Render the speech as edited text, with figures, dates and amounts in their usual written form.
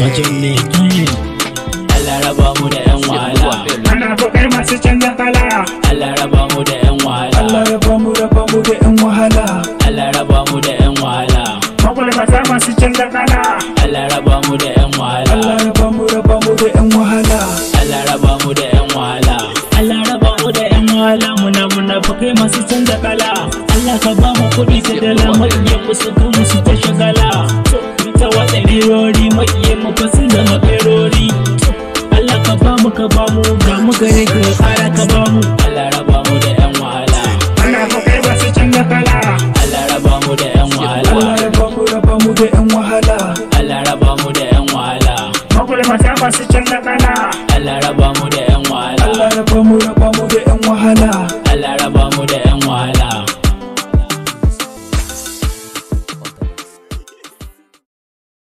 Mutum ne. Allah raba mu da yan wahala. Munafukai masu canza kala. Allah raba mu da yan wahala. Allah raba mu, raba mu da yan wahala. Allah raba mu da yan wahala. Magulmata masu canza kala. Allah raba mu da yan wahala. Allah raba mu, raba mu da yan wahala. Allah raba mu da yan wahala. Allah raba mu da yan wahala, muna munafukai masu canza kala. Allah ka ba mu kuɗi ta dala, maƙiyan mu su mu su ta shagala. Ta watsa nerori, maƙiyan mu fa sun zama ferori. Allah ka ba mu, ka ba mu, ga mu gare ka, ƙara ka ba mu. Allah raba mu da yan wahala. Munafukai masu canza kala. Allah raba mu da yan wahala. Allah raba mu, raba mu da yan wahala. Allah raba mu da yan wahala. Magulmata masu canza kala.